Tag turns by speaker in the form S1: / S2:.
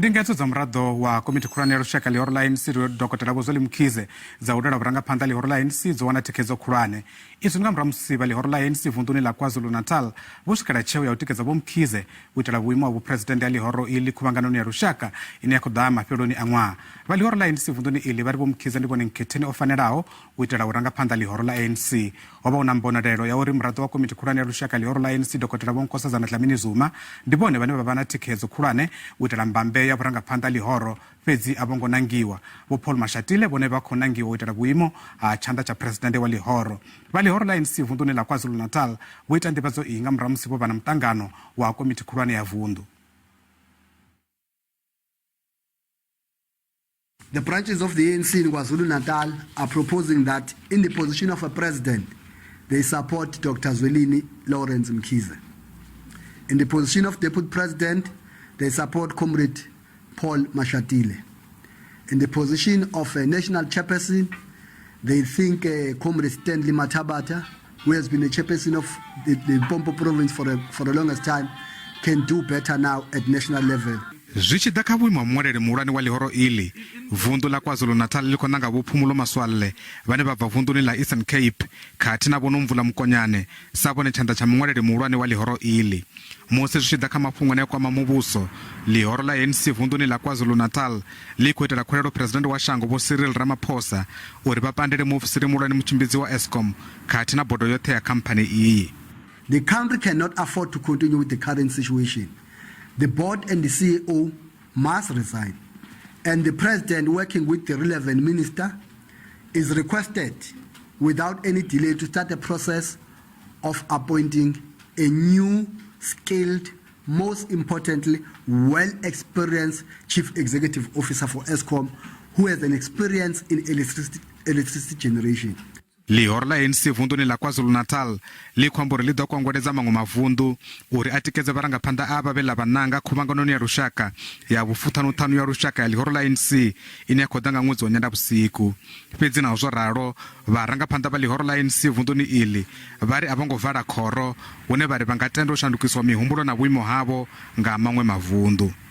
S1: Ndingedzo dza muraḓo wa komiti khulwane ya lushaka ḽihoro ḽa ANC Dokotela Vho Zweli Mkhize dza u lwela vhurangaphanḓa ḽihoro ḽa ANC dzo wana thikhedzo khulwane. Izwi ndi nga murahu musi vha ḽihoro ḽa ANC vunḓuni ḽa KwaZulu-Natal vho swikela tsheo ya u tikedza Vho Mkhize u itela vhuimo ha vhuphuresidennde ha ḽihoro iḽi khuvhanganoni ya lushaka ine ya khou ḓa mafheloni a ṅwaha. Vha ḽihoro ḽa ANC vunḓuni iḽi vha ri Vho Mkhize ndi vhone nkhetheni o fanelaho u itela u ranga phanḓa ḽihoro ḽa ANC. Ho vha hu na mbonalelo ya uri muraḓo wa komiti khulwane ya lushaka ḽihoro ḽa ANC Dokotela Vho Nkosazana Dlamini Zuma ndi vhone vhane vha vha na thikhedzo khulwane u itela mbambe ya vhurangaphanḓa ḽihoro fhedzi a vho ngo nangiwa. Vho Paul Mashatile vhone vha khou nangiwa u itela vhuimo ha tshanḓa tsha phresidennde wa ḽihoro. Vha ḽihoro ḽa ANC vunḓuni ḽa KwaZulu-Natal vho ita nḓivhadzo iyi nga murahu musi vho vha na muṱangano wa komiti khulwane ya vunḓu.
S2: The branches of the ANC in KwaZulu-Natal are proposing that in the position of a president, they support Dr. Zwelini Lawrence Mkhize. In the position of deputy president, they support Comrade Paul Mashatile. In the position of a national chairperson, they think Comrade Stanley Mathabatha, who has been the chairperson of the Limpopo province for the longest time, can do better now at national level.
S1: Zwi tshi ḓa kha vhuimo ha muṅwaleli muhulwane wa ḽihoro iḽi, vunḓu ḽa KwaZulu-Natal ḽi khou nanga Vho Phumulo Masualle vhane vha bva vunḓuni ḽa Eastern Cape khathihi na Vho Nomvula Mokonyane sa vhone tshanḓa tsha muṅwaleli muhulwane wa ḽihoro iḽi. Musi zwi tshi ḓa kha mafhungo ane a kwama muvhuso, ḽihoro ḽa ANC vunḓuni ḽa KwaZulu-Natal ḽi khou itela khuwelelo Phresidennde wa shango Vho Cyril Ramaphosa uri vha pandele muofisiri muhulwane mutshimbidzi wa Eskom khathihi na bodo yoṱhe ya khamphani iyi.
S2: The country cannot afford to continue with the current situation. The board and the CEO must resign. And the president, working with the relevant minister, is requested without any delay to start a process of appointing a new, skilled, most importantly, well-experienced chief executive officer for Eskom who has an experience in electricity generation.
S1: Ḽihoro ḽa ANC vunḓuni ḽa KwaZulu-Natal ḽi khou amba uri ḽi ḓo kwangweledza maṅwe mavunḓu uri a tikedze vharangaphanḓa avha vhe ḽa vha nanga khuvhanganoni ya lushaka ya vhufuṱhanuṱhanu ya lushaka ya ḽihoro ḽa ANC ine ya khou ḓa nga ṅwedzi wa Nyendavhusiku. Fhedzi naho zwo ralo, vharangaphanḓa vha ḽihoro ḽa ANC vunḓuni iḽi vha ri a vho ngo vala khoro hune vha ri vha nga tenda u shandukiswa mihumbulo na vhuimo havho nga maṅwe mavunḓu.